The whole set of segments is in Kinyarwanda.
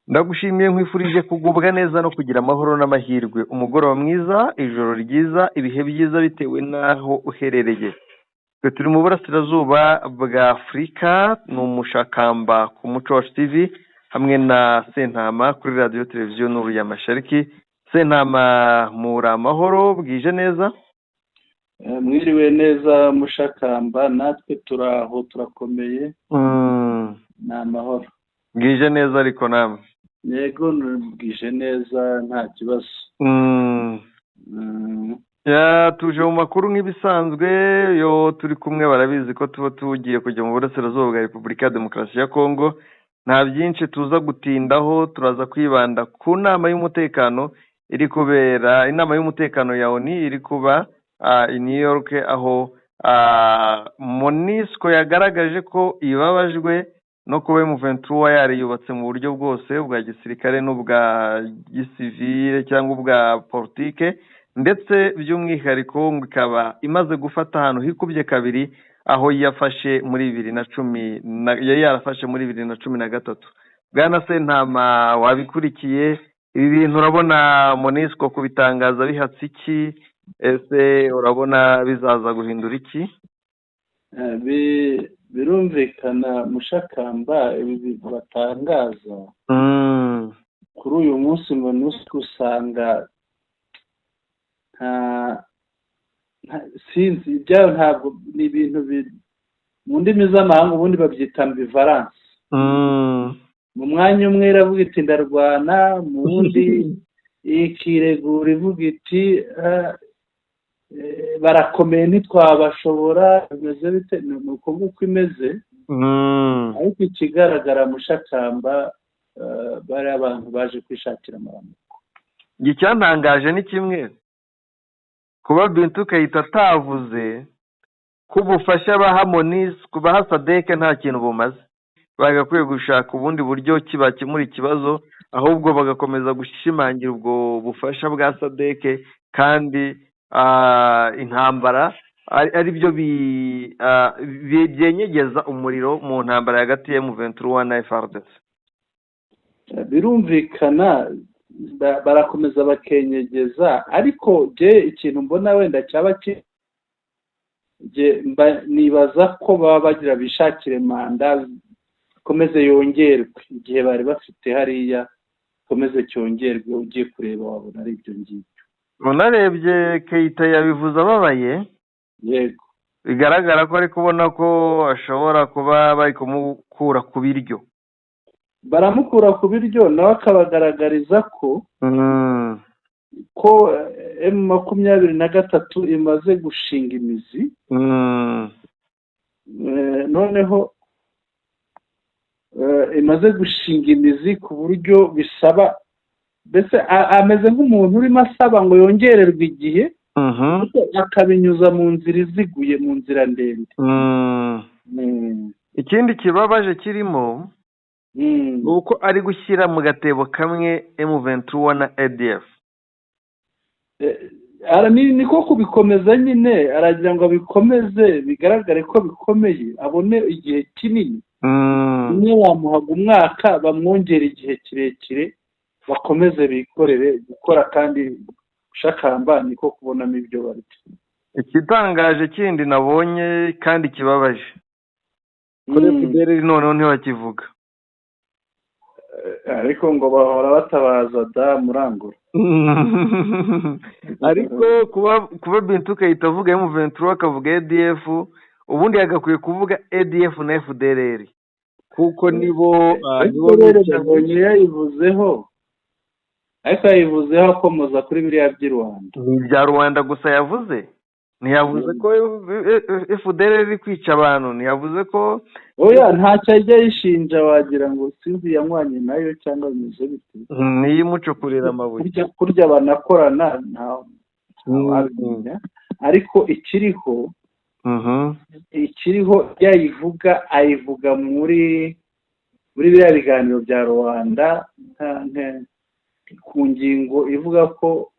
Ndagushimiye, nkwifurije kugubwa neza no kugira amahoro n'amahirwe, umugoroba mwiza, ijoro ryiza, ibihe byiza bitewe n'aho uherereye. Twe turi mu burasirazuba bwa Afurika, ni Umushakamba ku Muco Wacu TV hamwe na Sentama kuri Radiyo Televiziyo Nuru ya Mashariki. Sentama, muri amahoro? Bwije neza? Mwiriwe neza Mushakamba, natwe turaho, turakomeye, ni amahoro. Bwije neza ariko namwe? Yego, bwije neza, nta kibazo. Tuje mu makuru nk'ibisanzwe. Yo turi kumwe barabizi ko tuba tugiye kujya mu burasirazuba bwa Repubulika ya Demokarasi ya Kongo. Nta byinshi tuza gutindaho, turaza kwibanda ku nama y'umutekano iri kubera, inama y'umutekano ya ONU iri kuba i New York, aho MONUSCO yagaragaje ko ibabajwe no kuba M23 yariyubatse mu buryo bwose bwa gisirikare n'ubwa gisivile cyangwa ubwa politike, ndetse by'umwihariko ngo ikaba imaze gufata ahantu hikubye kabiri aho yafashe muri 2010 yari yarafashe muri 2013. Bwana Sentama, wabikurikiye ibi bintu, urabona MONUSCO kubitangaza bihatse iki? Ese urabona bizaza guhindura iki? Birumvikana Mushakamba, ibi bintu batangaza kuri uyu munsi, MONUSCO usanga nta sinzi ibyayo, ntabwo ni ibintu mu ndimi z'amahanga ubundi babyita ambivalence. Mu mwanya umwe iravuga iti "Ndarwana", mu wundi ikiregura ivuga iti "Barakomeye, ntitwabashobora", bimeze bite? Ni uko nguko imeze. Ariko ikigaragara Mushakamba, bari abantu baje kwishakira amaramuko. Icyantangaje ni kimwe, kuba Bintu Keita atavuze ko ubufasha baha MONUSCO, baha SADC, nta kintu bumaze, bagakwiye gushaka ubundi buryo ki bakemura ikibazo, ahubwo bagakomeza gushimangira ubwo bufasha bwa SADC, kandi intambara ari byo byenyegeza umuriro mu ntambara hagati ya M23 na FARDC. Birumvikana, barakomeza bakenyegeza, ariko jye ikintu mbona wenda cyaba nibaza ko baba bagira bishakire manda ikomeze yongerwe, igihe bari bafite hariya ikomeze cyongerwe. Ugiye kureba wabona ari ibyo ngibyo. Unarebye Keita yabivuze ababaye. Yego. Bigaragara ko ari kubona ko ashobora kuba bari kumukura ku biryo. Baramukura ku biryo, nawe akabagaragariza ko M23 imaze gushinga imizi. Noneho imaze gushinga imizi ku buryo bisaba, mbese ameze nk'umuntu urimo asaba ngo yongererwe igihe, akabinyuza mu nzira iziguye, mu nzira ndende. Ikindi kibabaje kirimo ni uko ari gushyira mu gatebo kamwe M23 na ADF. Niko kubikomeza nyine, aragira ngo abikomeze bigaragare ko bikomeye, abone igihe kinini. Umwe bamuhaga umwaka, bamwongera igihe kirekire, bakomeze bikorere gukora, kandi Shakamba niko kubonamo ibyo barya. Ikitangaje kindi nabonye kandi kibabaje, kuri FDLR noneho ntibakivuga. Ariko ngo bahora batabaza da murangura. Ariko kuba Bintu Keita avuga M23 akavuga ADF, ubundi yagakwiye kuvuga ADF na FDLR, kuko nibo rero bicanyi. Nabonye yayivuzeho, ariko yayivuzeho akomoza kuri biriya by'i Rwanda. Ni ibya Rwanda gusa yavuze, ntiyavuze ko FDLR iri kwica abantu, ntiyavuze ko Oya, ntacyo ajya yishinja, wagira ngo sinzi yanywanye nayo cyangwa bimeze bite. Niyo imucukurira amabuye. Kurya banakorana, nta wabimenya, ariko ikiriho ikiriho yayivuga, ayivuga muri biriya biganiro bya Rwanda, ku ngingo ivuga ko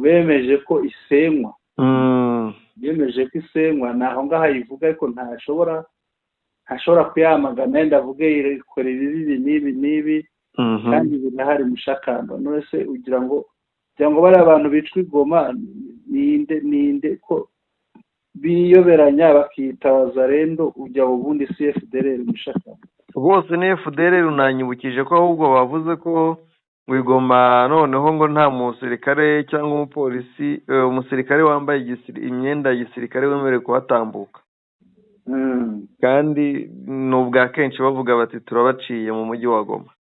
bemeje ko isenywa. Bemeje ko isenywa, ni aho ngaho ayivuga, ariko ntashobora kuyamagana, yenda avuge ikora ibi, ibi n'ibi n'ibi. Kandi birahari, Mushakamba. None se ugira ngo bariya abantu bicwa i Goma ninde? Ninde ko biyoberanya bakiyita Wazalendo? Ujya ubundi si FDLR, Mushakamba? Rwose ni FDLR. Unanyibukije ko ahubwo bavuze ko ngo i Goma noneho ngo nta musirikare cyangwa umupolisi, umusirikare wambaye imyenda ya gisirikare wemerewe kuhatambuka. Kandi ni ubwa kenshi bavuga bati: "Turabaciye mu mujyi wa Goma."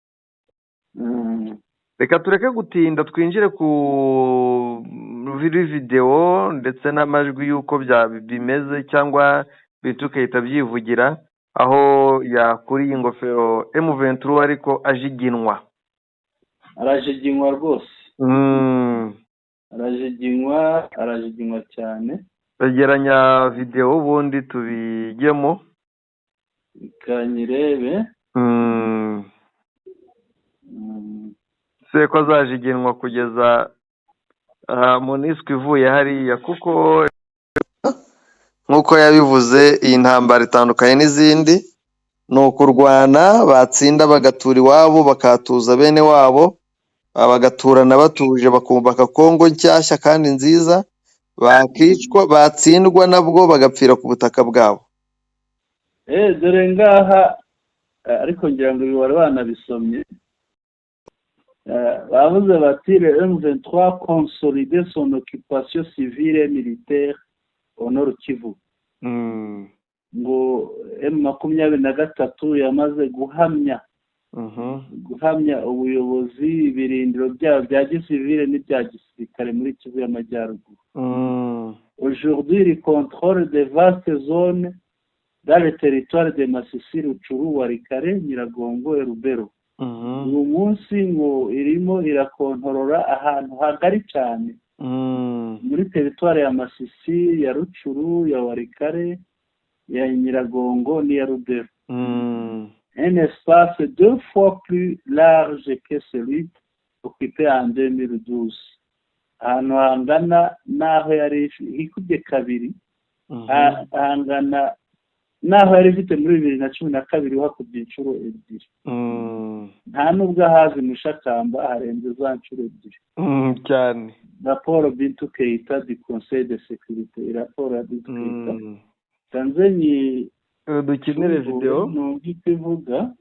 Reka tureke gutinda, twinjire kuri videwo ndetse n'amajwi y'uko bimeze, cyangwa Bintu byivugira aho yakuriye ingofero M23 ariko ajiginwa. Arajiginywa rwose. Arajiginywa, arajiginywa cyane. Begeranya videwo ubundi tubijyemo. Kanyirebe. Se ko azajiginwa kugeza MONUSCO ivuye hariya? Kuko nk'uko yabivuze, iyi ntambara itandukanye n'izindi, ni ukurwana, batsinda bagatura iwabo, bakahatuza bene wabo, bagaturana batuje, bakubaka Kongo nshyashya kandi nziza. Bakicwa, batsindwa, nabwo bagapfira ku butaka bwabo. Dore ngaha, ariko ngira ngo ibi wari wanabisomye. Bavuze bati: "Le M23 consolide son occupation civile et militaire au Nord Kivu." Ngo M23 yamaze guhamya ubuyobozi, ibirindiro byabo bya gisivile n'ibya gisirikare muri Kivu y'Amajyaruguru. Aujourd'hui, il contrôle de vastes zones dans le territoire de Masisi, Rutshuru, Walikale, Nyiragongo et Lubero. Uyu munsi ngo irimo irakontorora ahantu hagari cyane muri teritwari ya Masisi, ya Rutshuru, ya Walikale, ya Nyiragongo n'iya Lubero. Un espace deux fois plus large que celui occupé en 2012. Ahantu hangana n'aho yari hikubye kabiri, hangana n'aho yari ifite muri 2012, hakubye inshuro ebyiri. Nta nubwo ahazi, Mushakamba, harenze za nshuro ebyiri. Cyane. Raporo Bintu Keita du Conseil de sécurité, raporo ya Bintu Keita. Tanze Dukinire videwo. Numva icyo ivuga.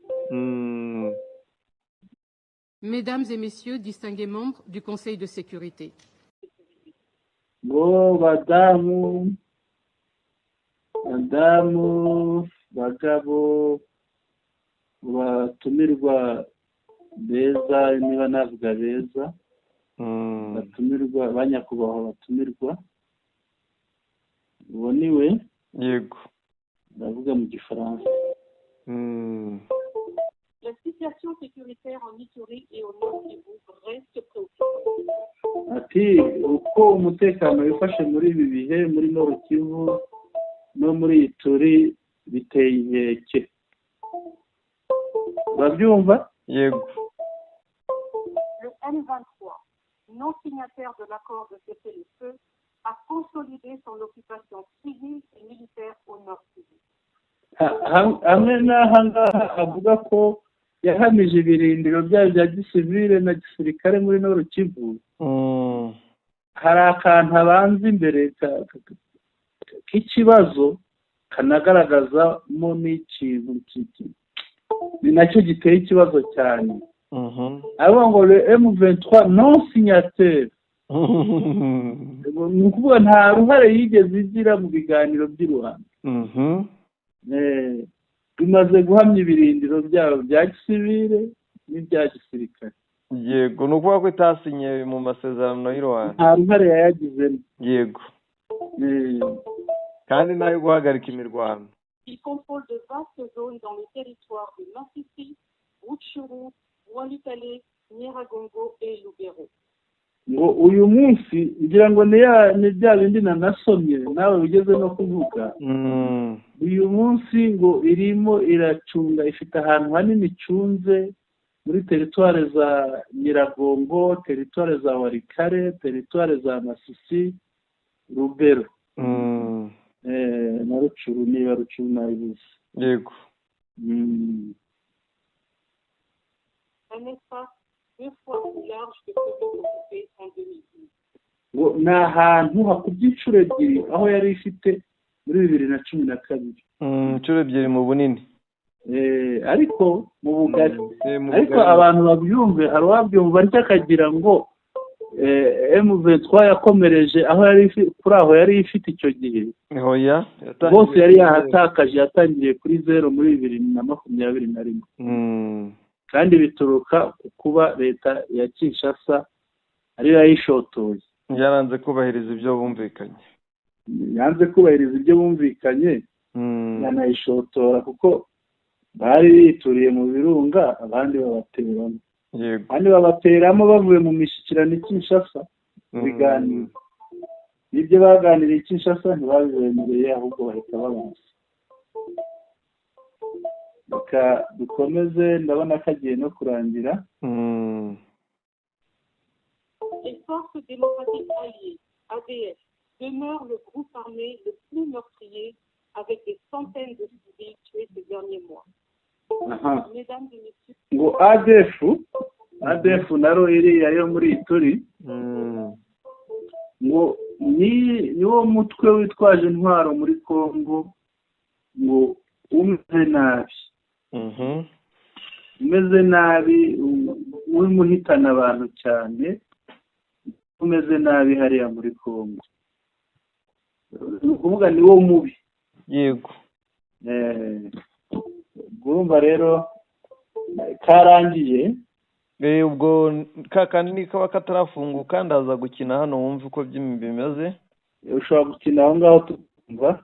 Mesdames et messieurs, distingués membres du Conseil de sécurité. Ngo badamu, badamu, bagabo, batumirwa beza, niba navuga beza, batumirwa, ba nyakubahwa batumirwa, uwo ni we. Yego. Ndavuga mu Gifaransa. La situation sécuritaire en Ituri et au Nord Kivu reste préoccupante. Ati uko umutekano wifashe muri ibi bihe muri Nord Kivu no muri Ituri biteye inkeke, urabyumva? Yego. Le M23, non signataire de l'accord de cessez-le-feu, a consolidé son occupation civile et militaire au Nord Kivu. Hamwe n'aha ngaha avuga ko yahamije ibirindiro byabo bya gisivile na gisirikare muri Nord Kivu, hari akantu abanza imbere k'ikibazo kanagaragazamo n'ikintu ni nacyo giteye ikibazo cyane. Aravuga ngo le M23 non signataire, ni ukuvuga nta ruhare yigeze igira mu biganiro by'i Rwanda, bimaze guhamya ibirindiro byabo bya gisivile n'ibya gisirikare. Yego, ni ukuvuga ko itasinye mu masezerano y'u Rwanda. Nta ruhare yayagizemo. Yego, kandi n'ayo guhagarika imirwano. Il contrôle de vastes zones dans les territoires de Masisi, Rutshuru, Walikale, Nyiragongo et Lubero. Ngo uyu munsi, ngira ngo ni ya ni bya bindi nanasomye nawe ugeze no kuvuga, uyu munsi ngo irimo iracunga, ifite ahantu hanini icunze muri teritware za Nyiragongo, teritware za Walikale, teritware za Masisi, Lubero na Rutshuru, niba Rutshuru nabibuze. Yego. Un espace deux fois plus large que celui occupé en 2012. Ngo ni ahantu hakubye inshuro ebyiri aho yari ifite muri 2012. Inshuro ebyiri mu bunini. Ariko mu bugari Mu ariko bugari. Abantu babyumve, hari uwabyumva ariko akagira ngo M23 yakomereje aho yari kuri aho yari ifite icyo gihe. Hoya. Bose yari yahatakaje, yatangiriye kuri zero muri 2021. Kandi bituruka ku kuba leta ya Kinshasa ariyo yayishotoye. Yaranze kubahiriza ibyo bumvikanye. Yanze kubahiriza ibyo bumvikanye, yanayishotora kuko bari bituriye mu birunga, abandi babateramo. Abandi babateramo bavuye mu mishyikirano i Kinshasa, mu biganiro. N'ibyo baganiriye i Kinshasa ntibabibemereye, ahubwo bahita babaza. Reka dukomeze, ndabona kagiye no kurangira. Les forces démocratiques alliées, ADF, demeurent le groupe armé le plus meurtrier avec des centaines de civils tués ces derniers mois. Mesdames et messieurs, Ngo ADF naro iriya yo muri Ituri, ngo ni niwo mutwe witwaje intwaro muri Congo ngo umeze nabi, umeze nabi, urimo uhitana abantu cyane, umeze nabi hariya muri Congo, ni ukuvuga ni wo mubi. Ubwo urumva rero karangiye. Ubwo ka kandi ni kaba katarafunguka, ndaza gukina hano wumve uko bimeze. Ushobora gukina aho ngaho tukumva.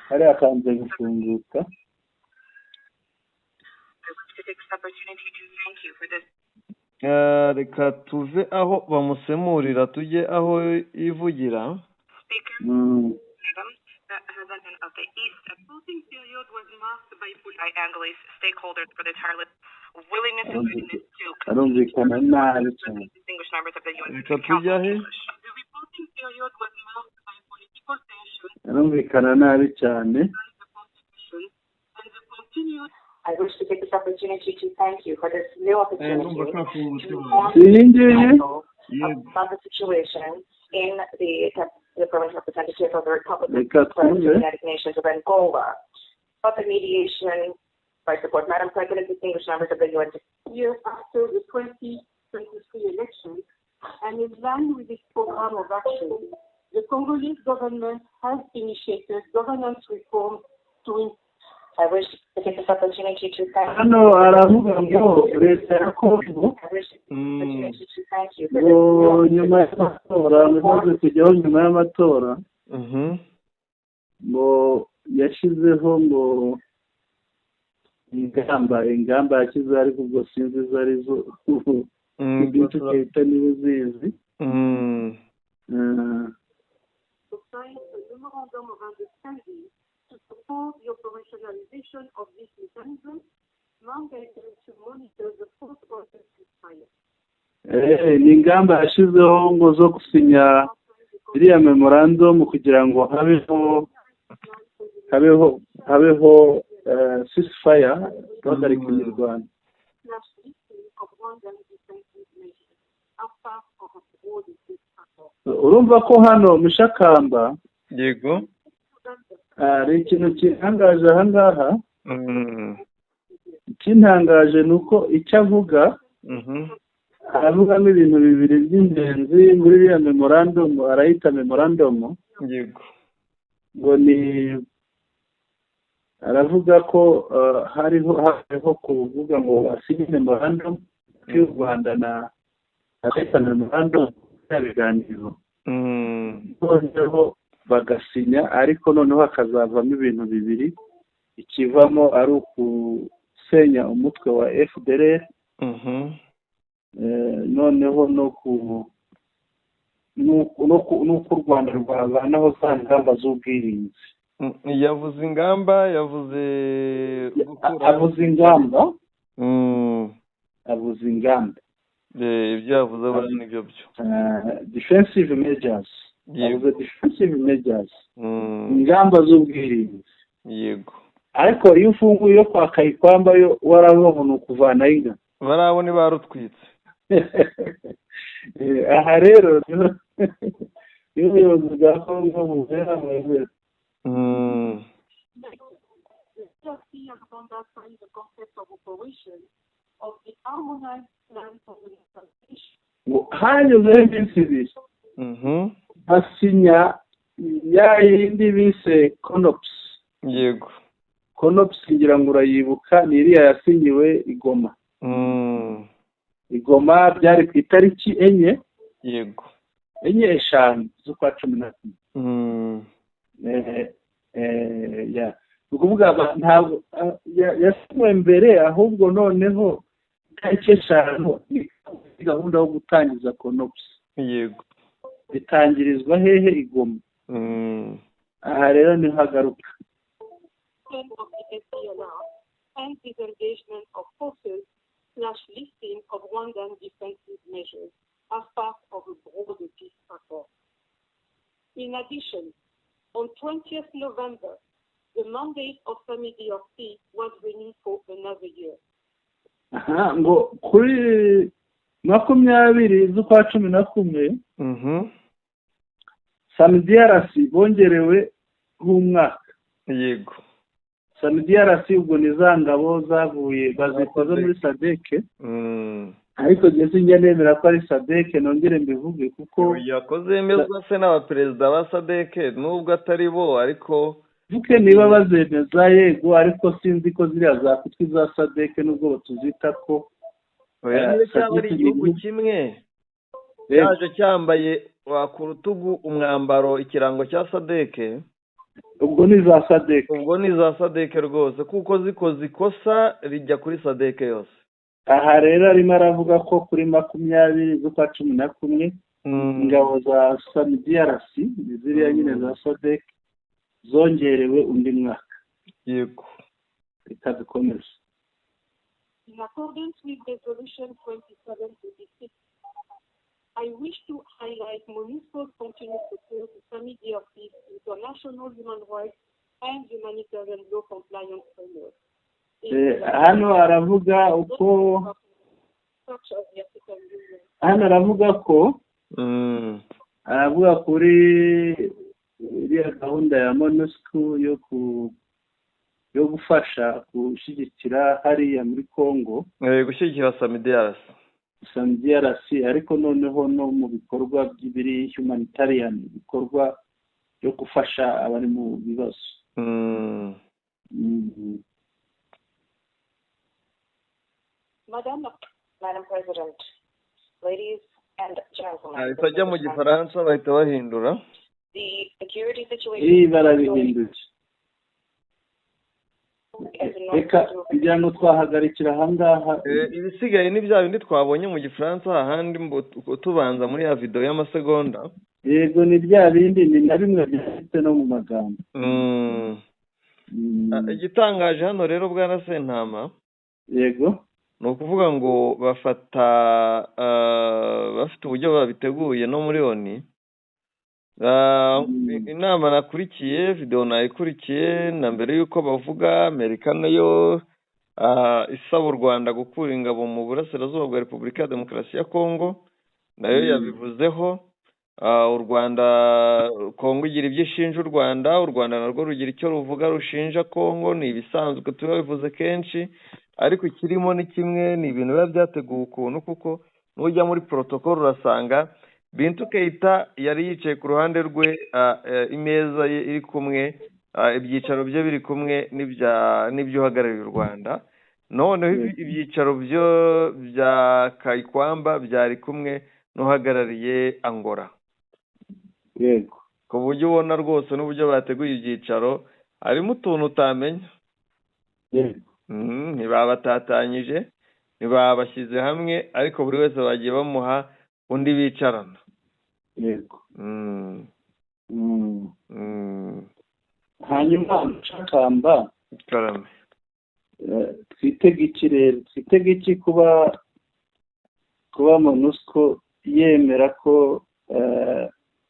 Hariya kanze gufunguka. I wish to take this opportunity to thank you for this Reka tuve aho bamusemurira tujye aho yivugira. Speaker, Madam, the president of the East Voting period was marked by by Angolese stakeholders for the tireless willingness and readiness to Arumvikana nabi cyane. Distinguished members of the UN Reka Security Council tujya he? English. The reporting period was marked by political tension Arumvikana nabi cyane. Inside the constitution and the continued I wish to take this opportunity to thank you for this new opportunity Ndumva kafungutse. To inform Si iyi ngiyi? the Council Yego. about the situation in the permanent representative of the Republic Reka of the twumve. United Nations of Angola. About the mediation by support. Madam President, distinguished members of the UN year after the 2023 elections and in line with its program of action, the Congolese government has initiated governance reforms to I wish to take this opportunity to thank Hano aravuga ngo leta ya Kongo I wish to take this opportunity to thank you for this ngo new nyuma y'amatora, imaze kujyaho nyuma y'amatora, ngo yashyizeho ngo ingamba yashyizeho, ariko ubwo sinzi izo ari zo. Ibyo tukahita niba uzizi. Sign a memorandum of understanding to support the operationalization of this mechanism mandated to monitor the fourth order ceasefire. Ni ingamba yashyizeho ngo zo gusinya iriya memorandum kugira ngo habeho ceasefire, guhagarika imirwano. Listing of Rwandan defensive measures are part of a broader peace accord. Urumva ko hano Mushakamba Yego. Hari ikintu kintangaje aha ngaha. Ikintangaje ni uko icyo avuga, aravugamo ibintu bibiri by'ingenzi muri iriya memorandum, arayita memorandum. Ngo ni aravuga ko hariho kuvuga ngo asinye memorandum y'u Rwanda na arayita memorandum ya biganiro, noneho bagasinya, ariko noneho hakazavamo ibintu bibiri: ikivamo ari ukusenya umutwe wa FDLR, noneho no ku n'uko u Rwanda rwavanaho za ngamba z'ubwirinzi. Yavuze ingamba, yavuze gukura Avuze ingamba, avuze ingamba. Ibyo yavuze buriya nibyo byo. Defensive measures. Avuze defensive measures, ingamba z'ubwirinzi. Ariko iyo ufunguye iyo kwa Kayikwamba yo waravuga ngo ni ukuvanayo ingabo. Barabo ni barutwitse. Aha rero niho ubuyobozi bwa Kongo bubera amayobera. The DRC and Rwanda signed the concept of operation of the harmonized plan for the neutralization Ngo hanyuzeho iminsi 2, basinya ya yindi bise CONOPS. CONOPS, ngira ngo urayibuka, ni iriya yasinyiwe i Goma. I Goma byari ku itariki 4, 4, 5 z'ukwa 11. Ya, ni ukuvuga ntabwo yasinywe mbere, ahubwo noneho itariki 5 ni gahunda yo gutangiza CONOPS. Bitangirizwa hehe? I Goma. Aha rero niho agaruka. of the FDLR and disengagement of forces/lifting of Rwandan defensive measures as part of a broader peace accord. In addition, on 20th November, the mandate of SAMIDRC was renewed for another year. Aha ngo kuri 20 z'ukwa 11, SAMIDRC bongerewe nk'umwaka. SAMIDRC ubwo ni za ngabo zavuye, bazita zo muri SADC, ariko njye sinjya nemera ko ari SADC, nongere mbivuge kuko Yakoze yemezwa se n'abaperezida ba SADC, nubwo atari bo, ariko Vuke niba bazemeza, yego, ariko sinzi ko ziriya zakwitwa iza SADC, nubwo tuzita ko Oya, niba cyaba ari SADC ni igihugu igihugu- kimwe cyaje cyambaye ku rutugu umwambaro, ikirango cya SADC, Ubwo ni za SADC. Ubwo ni za SADC rwose, kuko zikoze ikosa rijya kuri SADC yose. Aha rero arimo aravuga ko kuri 20 z'ukwa 11, ingabo za SAMIDRC, ni ziriya nyine za SADC, zongerewe undi mwaka. Reka dukomeze. In accordance with Resolution 2736, I wish to highlight MONUSCO's continued support to SAMIDRC's international human rights and humanitarian law compliance framework. Hano aravuga uko Such as the African Union. Hano aravuga ko aravuga kuri iriya gahunda ya MONUSCO yo gufasha gushyigikira hariya muri Congo. Gushyigikira SAMIDRC. SAMIDRC, ariko noneho no mu bikorwa by'ibiri humanitarian, ibikorwa byo gufasha abari mu bibazo. Madam President, ladies and gentlemen, Ahita ajya mu Gifaransa, bahita bahindura. the security situation Iyi barabihinduye. Reka kugira ngo twahagarikira ahangaha. Ibisigaye ni bya bindi twabonye mu Gifaransa ahandi tubanza muri ya videwo y'amasegonda. Yego, ni bya bindi, ni na bimwe byanditse no mu magambo. Igitangaje hano rero, bwana Sentama, ni ukuvuga ngo bafata bafite uburyo babiteguye no muri ONU. Inama nakurikiye, videwo nayikurikiye na mbere y'uko bavuga Amerika nayo isaba u Rwanda gukura ingabo mu burasirazuba bwa Repubulika ya Demokarasi ya Kongo, nayo yabivuzeho. U Rwanda, Kongo igira ibyo ishinja u Rwanda, u Rwanda narwo rugira icyo ruvuga rushinja Kongo. Ni ibisanzwe, turabivuze kenshi, ariko ikirimo ni kimwe, ni ibintu biba byateguwe ukuntu, kuko nujya muri protocol urasanga Bintu Keita yari yicaye ku ruhande rwe, imeza ye iri kumwe, ibyicaro bye biri kumwe n'iby'uhagarariye u Rwanda. Noneho ibyicaro byo bya Kayikwamba byari kumwe n'uhagarariye Angola. Ku buryo ubona rwose n'uburyo bateguye ibyicaro harimo utuntu utamenya. Ntibabatatanyije, ntibabashyize hamwe, ariko buri wese bagiye bamuha undi bicarana. Hanyuma Mushakamba, Karame. Twitege iki rero? Twitege iki kuba MONUSCO yemera ko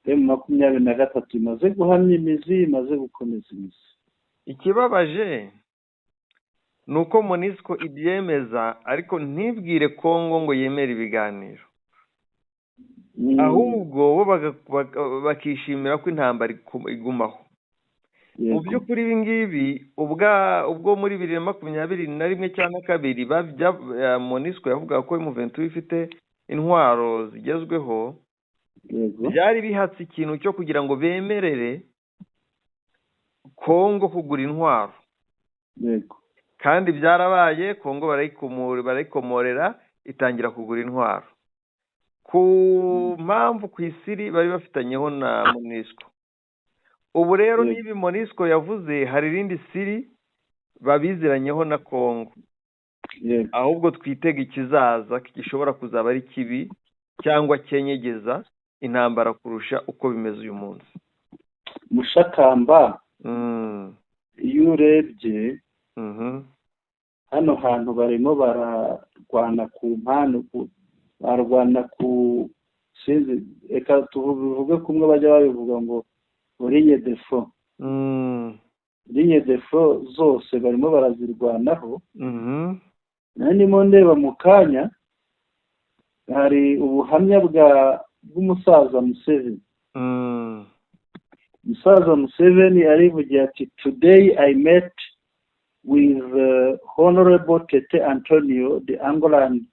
M23 imaze guhamya imizi, imaze gukomeza imizi? Ikibabaje Ni uko MONUSCO ibyemeza, ariko ntibwire Kongo ngo yemere ibiganiro, ahubwo bo bakishimira ko intambara igumaho. Mu by'ukuri ibi ngibi, ubwo muri 2021 cyangwa kabiri MONUSCO yavugaga ko M23 ifite intwaro zigezweho, byari bihatse ikintu cyo kugira ngo bemerere Kongo kugura intwaro. Kandi byarabaye, Kongo barayikomorera, itangira kugura intwaro ku mpamvu ku isiri bari bafitanyeho na MONUSCO. Ubu rero niba MONUSCO yavuze, hari irindi siri babiziranyeho na Kongo. Ahubwo twitega ikizaza gishobora kuzaba ari kibi cyangwa cyenyegeza intambara kurusha uko bimeze uyu munsi. Mushakamba, iyo urebye hano hantu barimo bararwana ku mpano, barwana ku, sinzi, reka tuvuge kumwe bajya babivuga ngo ligne de front. Ligne de front zose barimo barazirwanaho. Nayo ndimo ndeba mu kanya, hari ubuhamya bw'umusaza Museveni. Umusaza Museveni arivugira ati: "Today I met with Honorable Tete Antonio, the Angolan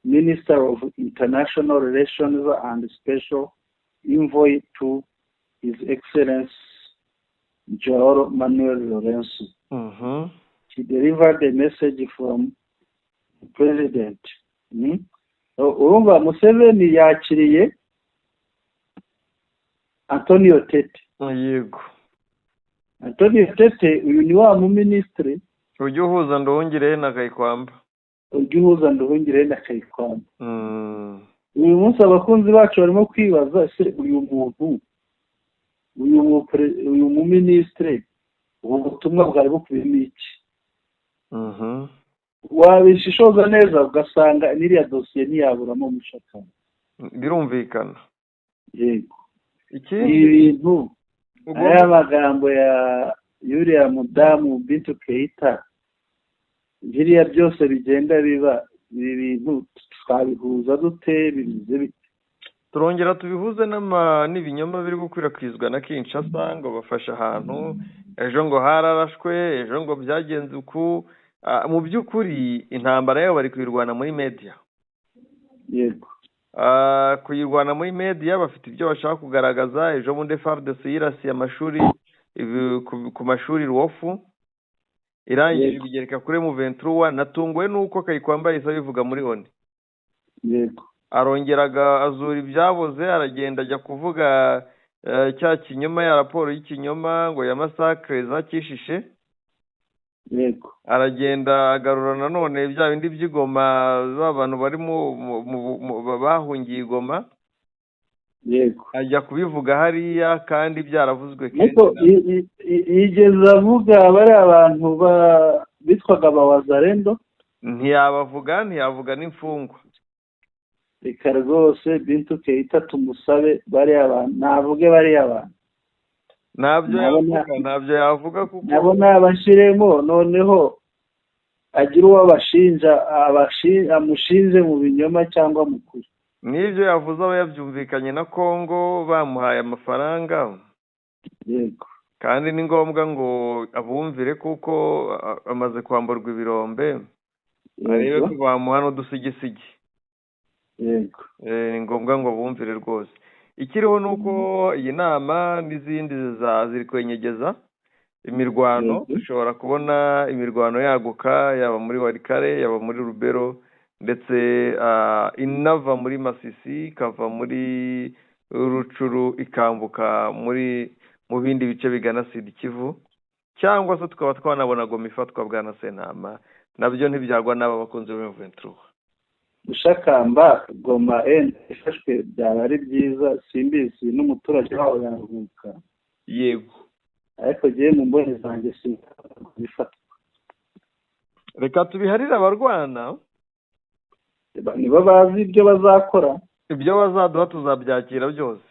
Minister of International Relations and Special Envoy to His Excellency João Manuel Lourenço. He delivered a message from the president." Urumva Museveni yakiriye Antonio Tete. Antonio Tete uyu ni wa muminisitiri ujya uhuza Nduhungirehe na Kayikwamba. Ujya uhuza Nduhungirehe na Kayikwamba. Uyu munsi abakunzi bacu barimo kwibaza: ese uyu muntu, uyu muminisitiri, ubu butumwa bwari bukubiyemo iki? Wabishishoza neza ugasanga n'iriya dosiye ntiyaburamo, mushaka. Birumvikana. Yego. Ikindi Ibi bintu, ugomba aya magambo ya yuriya mudamu Bintu Keita, biriya byose bigenda biba, ibi bintu twabihuza dute? Bimeze bite? Turongera tubihuze n'ibinyoma biri gukwirakwizwa na Kinshasa ngo bafashe ahantu, ejo ngo hararashwe, ejo ngo byagenze uku. Mu by'ukuri intambara yabo bari kuyirwana muri media. Kuyirwana muri media, bafite ibyo bashaka kugaragaza. Ejo bundi FARDC yirasiye amashuri ku mashuri Ruwofu, irangije ibigereka kuri M23. Natunguwe n'uko Kayikwamba yahise abivuga muri ONU. Arongera azura ibyaboze, aragenda ajya kuvuga cya kinyoma ya raporo y'ikinyoma ngo ya massacre za Kishishe. Aragenda agarura nanone bya bindi by'igoma, ba bantu bari bahungiye i Goma. Ajya kubivuga hariya kandi byaravuzwe kenshi. Ariko yigeze avuga bariya bantu bitwaga abawazarendo? Ntiyabavuga, ntiyavuga n'imfungwa. Reka rwose Bintu Keita tumusabe bariya bantu, navuge bariya bantu. Ntabyo Nabo yavuga, ntabyo yavuga kuko nabo nabashyiremo, noneho agire uwo abashinja, amushinje mu binyoma cyangwa mu kuri. N'ibyo yavuze aba yabyumvikanye na Kongo, bamuhaye amafaranga. Kandi ni ngombwa ngo abumvire kuko amaze kwamburwa ibirombe, arebe ko bamuha n'udusigisigi. Ni ngombwa ngo bumvire rwose. Ikiriho ni uko iyi nama n'izindi ziri kwenyegeza imirwano. Dushobora kubona imirwano yaguka, yaba muri Walikale, yaba muri Lubero, ndetse inava muri Masisi, ikava muri Rutshuru, ikambuka mu bindi bice bigana Sud Kivu, cyangwa se tukaba twanabona Goma ifatwa, bwana Sentama. Nabyo ntibyagwa n'aba bakunzi ba M23. Mushakamba, Goma ifashwe byaba ari byiza, simbizi n'umuturage waho yaruhuka. Ariko jyewe mu mboni zanjye bifatwa. Reka tubiharire abarwana. Nibo bazi ibyo bazakora. Ibyo bazaduha tuzabyakira byose.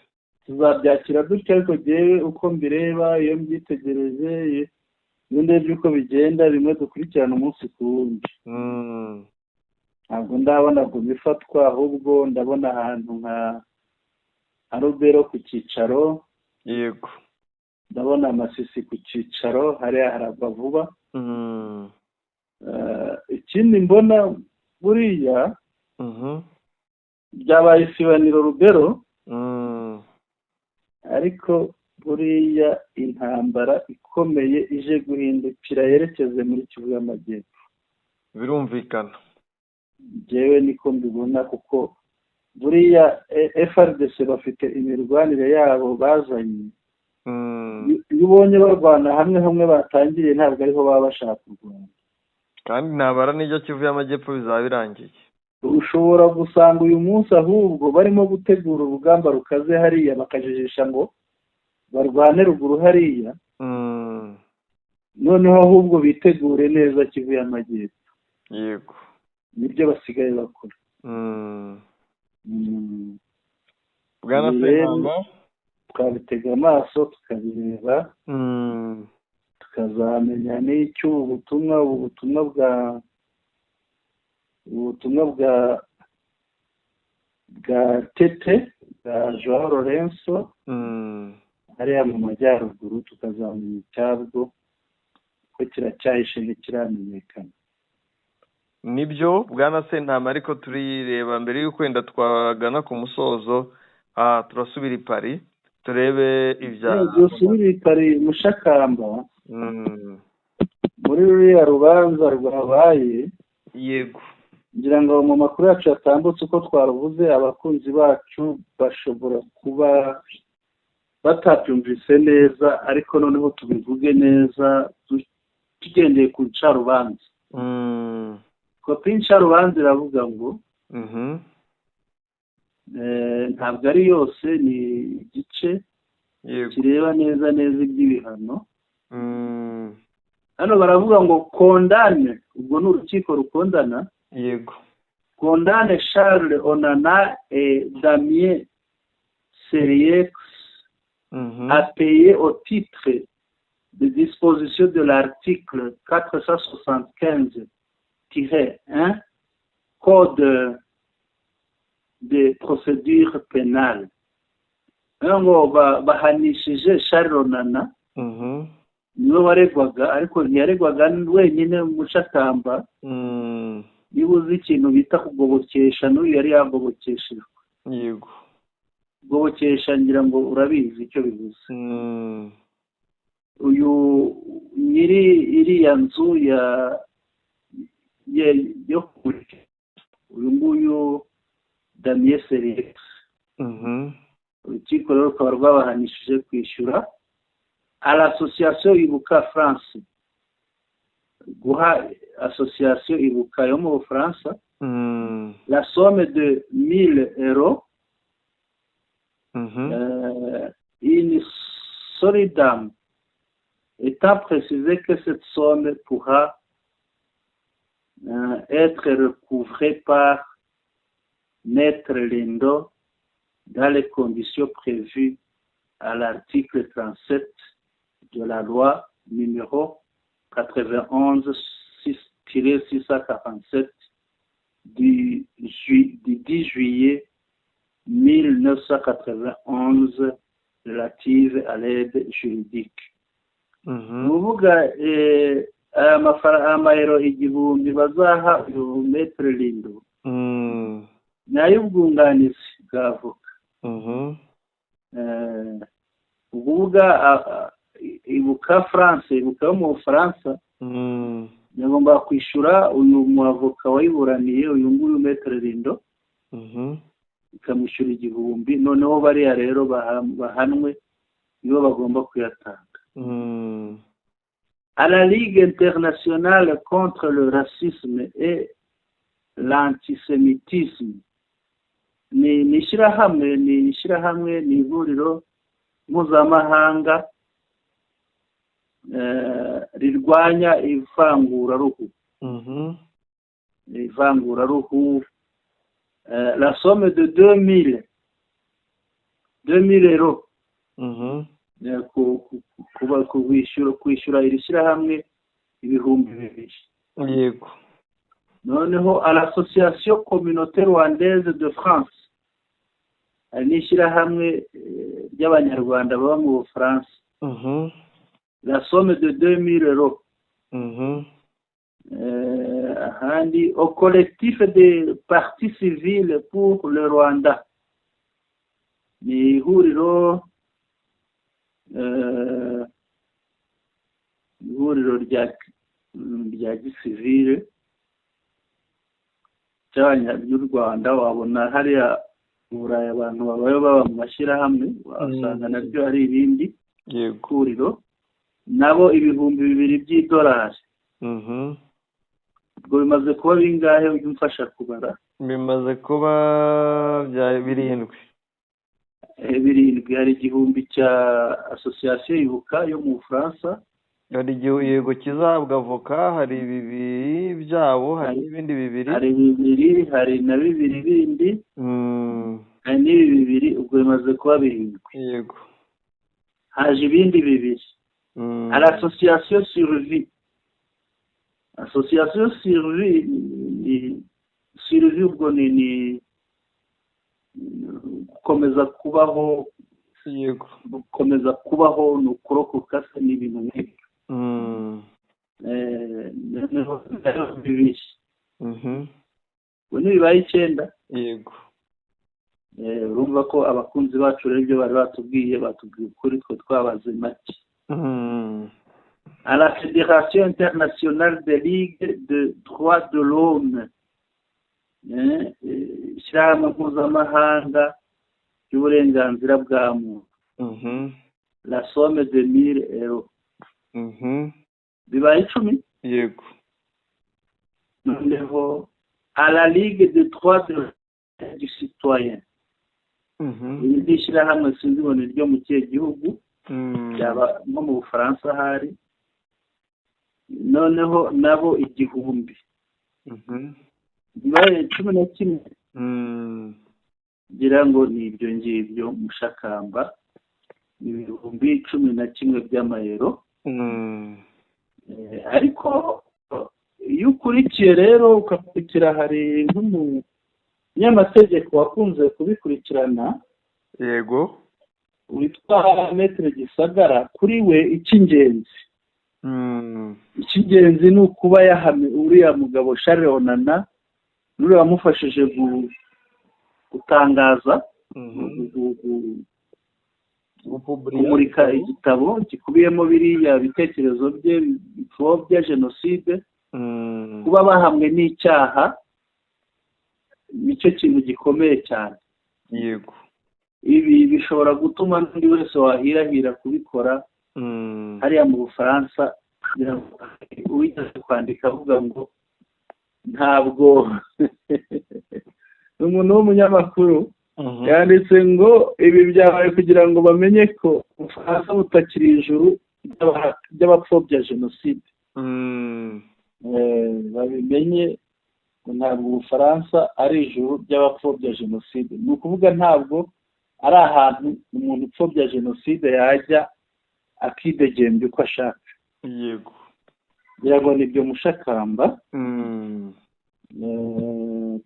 Tuzabyakira dutya, ariko jyewe uko mbireba, iyo mbyitegereje. Iyo ndebye uko bigenda, bimwe dukurikirana umunsi ku wundi, ntabwo ndabona Goma ifatwa, ahubwo ndabona ahantu nka Rubero ku cyicaro. Ndabona Amasisi ku cyicaro, hariya haragwa vuba. Ikindi mbona buriya byabaye isibaniro Rubero, ariko buriya intambara ikomeye ije guhindukira yerekeze muri Kivu y'Amajyepfo. Njyewe niko mbibona, kuko buriya FARDC bafite imirwanire yabo bazanye. Iyo ubonye barwana hamwe hamwe batangiriye, ntabwo ariho baba bashaka kurwana. Kandi intambara n'ijya Kivu y'Amajyepfo bizaba birangiye. Ushobora gusanga uyu munsi ahubwo barimo gutegura urugamba rukaze hariya, bakajijisha ngo barwane ruguru hariya, noneho ahubwo bitegure neza Kivu y'Amajyepfo. Nibyo basigaye bakora. Bwana Ibi rero Sentama, twabitega amaso tukabireba, tukazamenya n'icyo ubu butumwa bwa Tete, bwa Joao Lorenzo hariya mu majyaruguru, tukazamenya icyabwo, ko kiracyahishe, ntikiramenyekana. Nibyo, bwana Sentama, ariko turireba mbere y'uko wenda twagana ku musozo, turasubira i Paris turebe ibya Dusubire i Paris, Mushakamba, muri ruriya rubanza rwabaye. Ngira ngo mu makuru yacu yatambutse uko twaruvuze, abakunzi bacu bashobora kuba batabyumvise neza, ariko noneho tubivuge neza tugendeye ku ncarubanza. Kopi y'incarubanza iravuga ngo, ntabwo ari yose, ni igice kireba neza neza iby'ibihano. Hano baravuga ngo condamne, ubwo ni urukiko rukondana, condamne Charles Onana et Damien Seriex à payer au titre de disposition de l'article 475-1 Code de procédure pénale. Rero ngo bahanishije Charles Onana, niwe waregwaga, ariko ntiyaregwaga wenyine, Mushakamba. Niba uzi ikintu bita kugobokesha, n'uyu yari yagobokeshejwe. Kugobokesha ngira ngo urabizi icyo bivuze. Uyu nyiri iriya nzu ya yo kumurika, uyu nguyu Damien Seriex, urukiko rero rukaba rwabahanishije kwishyura à l'association Ibuka France, guha association Ibuka yo mu Bufaransa, la somme de 1000 euros in solidum, étant précisé que cette somme pourra être recouvrée par Maître Lindo dans les conditions prévues à l'article 37 de la loi numéro 91 647 du 10 juillet 1991 relative à l'aide juridique. Ni ukuvuga aya mafaranga, amayero 1000 bazaha uyu Maître Lindo, ni ay'ubwunganizi bwa avoka. Ukuvuga Ibuka France, Ibuka yo mu Bufaransa, yagomba kwishyura uyu muavoka wayiburaniye, uyu nguyu Maître Lindo, ikamwishyura 1000. Noneho bariya rero bahanwe nibo bagomba kuyatanga. À la Ligue internationale contre le racisme et l'antisémitisme, ni ishyirahamwe, ni ihuriro mpuzamahanga rirwanya ivanguraruhu, ivanguraruhu, la somme de 2000 euros. Kwishyura iri shyirahamwe 2000. Yego. Noneho à l'Association Communauté Rwandaise de France, hari n'ishyirahamwe ry'Abanyarwanda baba mu Bufaransa, la somme de 2000 euros. Ahandi, au Collectif des partis civils pour le Rwanda, ni ihuriro rya gisivile ry'u Rwanda. Wabona hariya mu Burayi abantu babayo baba mu mashyirahamwe, wasanga naryo ari irindi huriro, nabo 2000 by'idolari. Ubwo bimaze kuba bingahe? Ujya umfasha kubara. Bimaze kuba 7. 7. Hari 1000 cya Association Ibuka yo mu Bufaransa. Hari yego kizahabwa avoka, hari 2 byabo, hari n'ibindi 2. Hari 2, hari na 2 bindi, hari n'ibi 2, ubwo bimaze kuba 7. Yego. Haje ibindi 2. Hari Association Survie. Association Survie ni survie, ubwo ni gukomeza kubaho. Yego. Gukomeza kubaho ni ukurokoka se, ni ibintu nk'ibyo. Noneho 2. Ubwo ntibibaye 9? Yego. Urumva ko abakunzi bacu rero ibyo bari batubwiye, batubwiye ukuri, twe twabaze make. À la Fédération internationale des ligues de droits de l'homme, ishyirahamwe mpuzamahanga ry'uburenganzira bwa muntu, la somme de 1000 euros. Bibaye 10. Yego. Noneho à la Ligue de droits du citoyen, iri ni ishyirahamwe sinzi ngo ni ryo mu kihe gihugu, byaba nko mu Bufaransa ahari, noneho nabo 1000. Bibaye 11. Ngira ngo ni ibyo ngibyo, Mushakamba, 11,000 by'amayero. Ariko iyo ukurikiye rero, ugakurikira, hari nk'umunyamategeko wakunze kubikurikirana. Yego. Witwa Maître Gisagara. Kuri we icy'ingenzi ni ukuba yahamye uriya mugabo Charles Onana n'uriya wamufashije gutangaza, kumurika igitabo gikubiyemo biriya bitekerezo bye bipfobya jenoside. Kuba bahamwe n'icyaha nicyo kintu gikomeye cyane. Yego. Ibi bishobora gutuma n'undi wese wahirahira kubikora hariya mu Bufaransa. Uwigeze kwandika avuga ngo ntabwo, umuntu w'umunyamakuru yanditse ngo ibi byabaye kugira ngo bamenye ko Ubufaransa butakiri ijuru ry'abapfobya jenoside. Babimenye ngo ntabwo Ubufaransa ari ijuru ry'abapfobya jenoside, ni ukuvuga ntabwo ari ahantu umuntu upfobya jenoside yajya akidegembya uko ashaka. Yego. Ngira ngo nibyo, Mushakamba.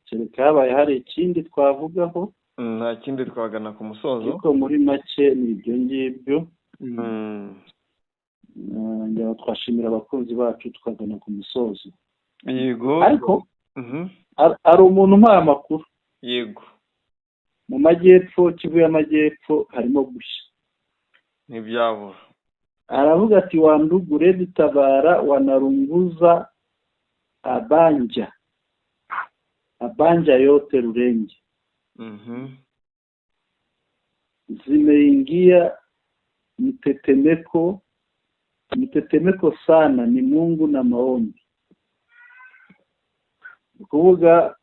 Kereka habaye hari ikindi twavugaho. Nta kindi, twagana ku musozo. Ariko muri make ni ibyo ngibyo. Ngira twashimira abakunzi bacu, tukagana ku musozo. Yego. Ariko hari umuntu umpaye amakuru. Yego. Mu majyepfo, Kivu y'Amajyepfo, harimo gushya. Ntibyabura. Aravuga ati: "Wandugu, Red Tabara wanarunguza abanja abanja yote Rurenge, zimeingia mtetemeko mtetemeko sana, ni Mungu na maombi." Ni ukuvuga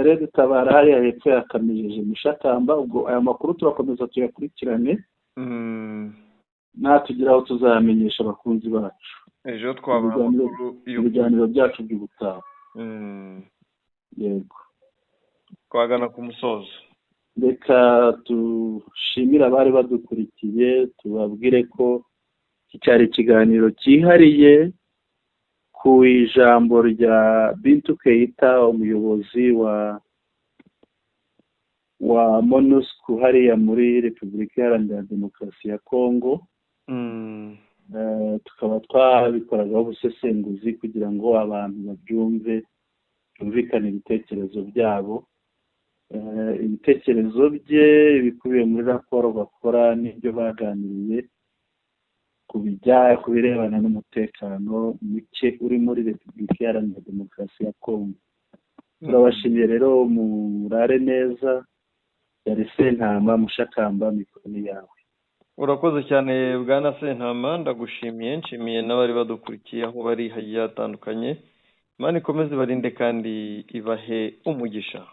Red Tabara hariya hepfo yakamijeje, Mushakamba. Ubwo aya makuru turakomeza tuyakurikirane, natugeraho tuzayamenyesha abakunzi bacu Ejo twabaha amakuru. Mu biganiro byacu by'ubutaha. Yego. Twagana ku musozo. Reka dushimire abari badukurikiye, tubabwire ko iki cyari ikiganiro cyihariye ku ijambo rya Bintu Keita, umuyobozi wa MONUSCO hariya muri Repubulika Iharanira Demokarasi ya Kongo. Tukaba twabikoragaho ubusesenguzi kugira ngo abantu babyumve, byumvikane ibitekerezo byabo, ibitekerezo bye, ibikubiye muri raporo bakora n'ibyo baganiriye ku birebana n'umutekano muke uri muri Repubulika Iharanira Demokarasi ya Kongo. Turabashimiye rero, murare neza. Yari Sentama Mushakamba, mikoro yawe. Urakoze cyane, bwana Sentama, ndagushimiye, nshimiye n'abari badukurikiye aho bari hagiye hatandukanye. Imana ikomeze ibarinde kandi ibahe umugisha.